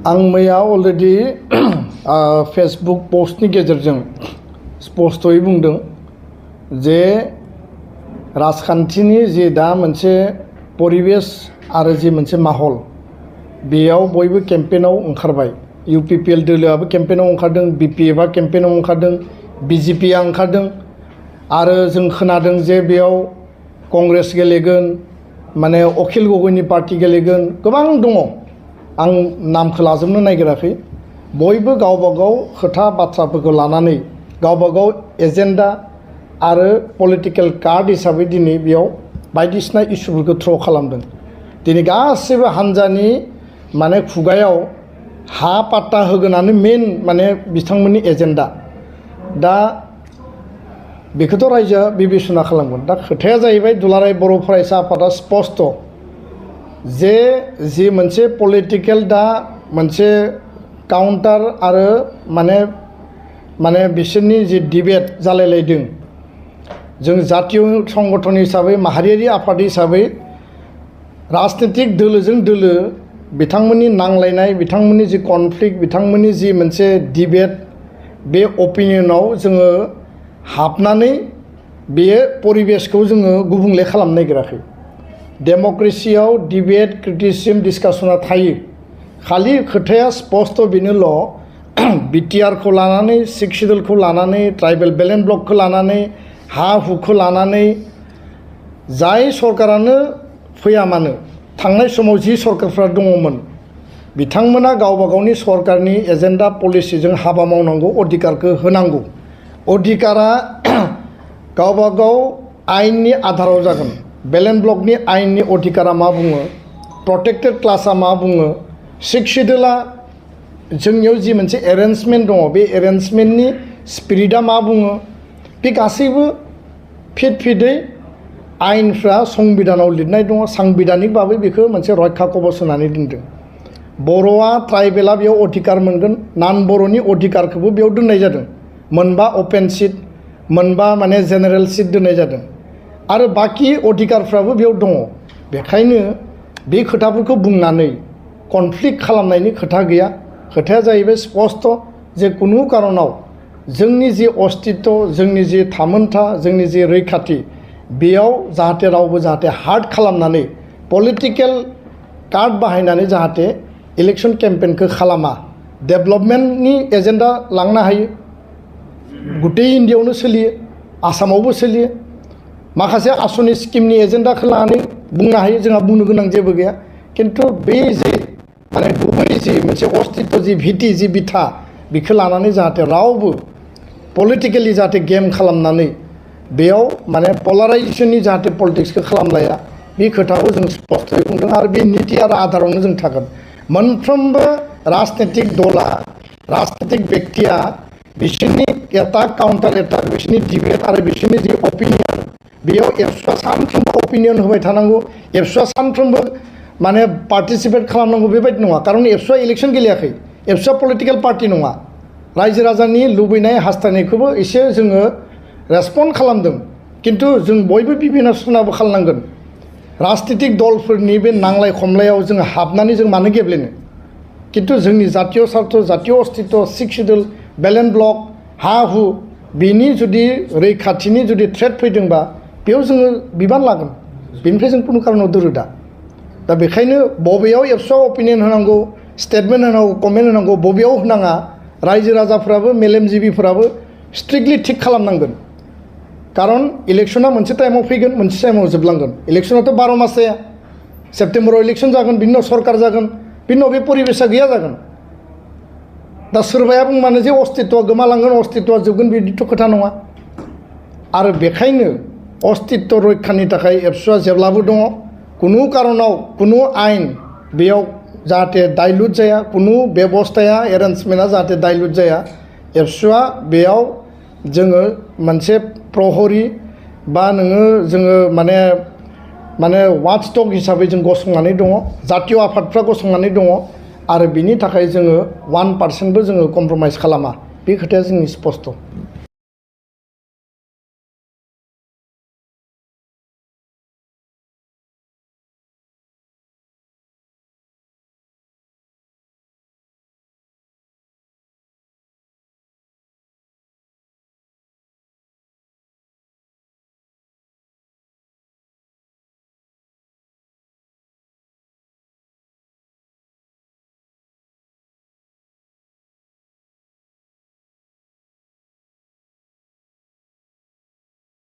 आं मैया already Facebook पस्टनि गेजेरजों स्पष्टयै बुंदों जे राजखान्थिनि जि दा मोनसे परिबेश आरो जि मोनसे माहल बेयाव बयबो केम्पेइनाव ओंखारबाय। इउपिपिएल दोलोआबो केम्पेइनाव ओंखारदों, बिपिएफआ केम्पेइनाव ओंखारदों, बिजेपिआ ओंखारदों आरो जों खोनादों जे बेयाव कंग्रेस गेलेगोन, माने अखिल गगैनि पार्टी गेलेगोन, गोबां दङ। आं नामखौ लाजोबनो नागिराखै। बयबो गावबा गाव खोथा बाथ्राफोरखौ लानानै गावबा गाव एजेन्डा आरो पलिटिकेल कार्ड हिसाबै दिनै बेयाव बायदिसिना इस्युफोरखौ थ्र' खालामदों। दिनै गासैबो हान्जानि माने खुगायाव हा पाट्टा होगोनानो मेन माने बिथांमोननि एजेन्डा। दा बेखौथ' रायजोआ बिबेसना खालामगोन। दा खोथाया जाहैबाय दुलाराय बर' फरायसा आफादा स्पष्ट जे जि मोनसे पलिटिकेल दा मोनसे काउन्टार आरो माने बिसोरनि जि डिबेट जालायलायदों, जों जातीय संगठन हिसाबै माहारियारि आफाद हिसाबै राजनीतिक दोलोजों दोलो बिथांमोननि नांलायनाय, बिथांमोननि जि कनफ्लिक्ट, बिथांमोननि जि मोनसे डिबेट, बे अपिनियनाव जोङो हाबनानै बे परिबेशखौ जोङो गुबुंले खालामनो नागिराखै। डेम'क्रेसियाव डिबेट, क्रिटिसिजम, डिसकासना थायो। खालि खोथाया स्पष्ट बेनोल' बिटिआरखौ लानानै, सिक्स शिड्युलखौ लानानै, ट्राइबेल बेलेन्स ब्लकखौ लानानै, हा हुखौ लानानै जाय सरकारानो फैया मानो, थांनाय समाव जि सरकारफ्रा दङमोन बिथांमोना गावबा गावनि सरकारनि एजेन्डा पलिसिजों हाबा मावनांगौ, अधिकारखौ होनांगौ। अधिकारा गावबा गाव आयेननि आधाराव जागोन। बेलेन्स ब्लकनि आयेननि अधिकारा मा बुङो, प्रटेक्टेड क्लासआ मा बुङो, सिक्स शिड्युलआ जोंनियाव जि मोनसे एरेन्जमेन्ट दङ, बे एरेन्जमेन्टनि स्पिरिटआ मा बुङो, बे गासैबो फिदै आयेनफ्रा संबिधानाव लिरनाय दङ। सांबिधानिक भाबै बेखौ मोनसे रैखा कवच होनानै दोनदों। बर'आ, ट्राइबेला बेयाव अधिकार मोनगोन। नान बर'नि अधिकारखौबो बेयाव दोननाय जादों। मोनबा अपेन सिट, मोनबा माने जेनेरेल सिट दोननाय जादों आरो बाखि अधिकारफ्राबो बेयाव दङ। बेखायनो बे खोथाफोरखौ बुंनानै कनफ्लिक्ट खालामनायनि खोथा गैया। खोथाया जाहैबाय स्पष्ट जे कुनु कारनाव जोंनि जि अस्तित्व, जोंनि जि थामोनथा, जोंनि जि रैखाथि, बेयाव जाहाथे रावबो जाहाथे हार्ड खालामनानै पलिटिकेल कार्ड बाहायनानै जाहाथे इलेक्शन केम्पेइनखौ खालामा। डेभेलपमेन्टनि एजेन्डा लांनो हायो, गुटेइ इन्डियायावनो सोलियो, आसामावबो सोलियो। माखासे आसनि स्किमनि एजेन्डाखौ लानानै बुंनो हायो, जोंहा बुंनो गोनां जेबो गैया। खिन्थु बे जि माने गुबै जि मोनसे अस्तित्व, जि भिटि, जि बिथा, बेखौ लानानै जाहाथे रावबो पलिटिकेलि जाहाथे गेम खालामनानै बेयाव माने पलाराइजेसननि जाहाथे पलिटिक्सखौ खालामलाया, बे खोथाखौ जों स्पष्टयै बुंदों आरो बे निति आरो आधारावनो जों थागोन। मोनफ्रोमबो राजनीतिक दला, राजनीतिक बेक्तिया बिसोरनि एटाक काउन्टार एटाक, बिसोरनि डिबेट आरो बिसोरनि जि अपिनियन, बेयाव एबसुआ सानफ्रोमबो अपिनियन होबाय थानांगौ, एबसुआ सानफ्रोमबो माने पार्टिसिपेट खालामनांगौ, बेबायदि नङा। खारन एबसुआ इलेक्शन गेलेयाखै, एबसुआ पलिटिकेल पार्टि नङा। रायजो राजानि लुबैनाय हास्थायनायखौबो एसे जोङो रेसपन्ड खालामदों, खिन्थु जों बयबो बिबेचनाबो खालामनांगोन। राजनीतिक दलफोरनि बे नांलाय खमलायाव जों हाबनानै जों मानो गेब्लेनो? खिन्थु जोंनि जातीय स्वार्थ, जातीय अस्तित्व, सिक्स शिड्युल, बेलेन्स ब्लक, हा हु, बेनि जुदि रैखाथिनि जुदि थ्रेट फैदोंबा बेयाव जोङो बिबान लागोन। बेनिफ्राय जों कुनु कारनाव दोरोदा। दा बेखायनो बबेयाव एबसुआ अपिनियन होनांगौ, स्टेटमेन्ट होनांगौ, कमेन्ट होनांगौ, बबेयाव होनाङा, रायजो राजाफ्राबो मेलेमजिबिफोराबो स्ट्रिक्टलि थिग खालामनांगोन। खारन इलेक्शना मोनसे टाइमाव फैगोन, मोनसे टाइमाव जोबलांगोन। इलेक्शनाथ' 12 मास जाया। सेप्तेम्बराव इलेक्शन जागोन, बिनि उनाव सरकार जागोन, बिनि उनाव बे परिबेशा गैया जागोन। दा सोरबाया बुंबानो जे अस्तित्वआ गोमालांगोन, अस्तित्वआ जोबगोन, बिदिथ' खोथा नङा। आरो बेखायनो अस्तित्व रैखानि थाखाय एबसुआ जेब्लाबो दङ। कुनु कारनाव कुनु आयेन बेयाव जाहाथे डाइल्युट जाया, कुनु बेबस्थाया, एरेन्जमेन्टआ जाहाथे डाइल्युट जाया, एबसुआ बेयाव जोङो मोनसे प्रहरी बा जोङो माने वाचडग हिसाबै जों गसंनानै दङ। जातीय आफादफ्रा गसंनानै दङ आरो बिनि थाखाय जोङो 1% जोङो कमप्रमाइज खालामा। बे खोथाया जोंनि स्पष्ट।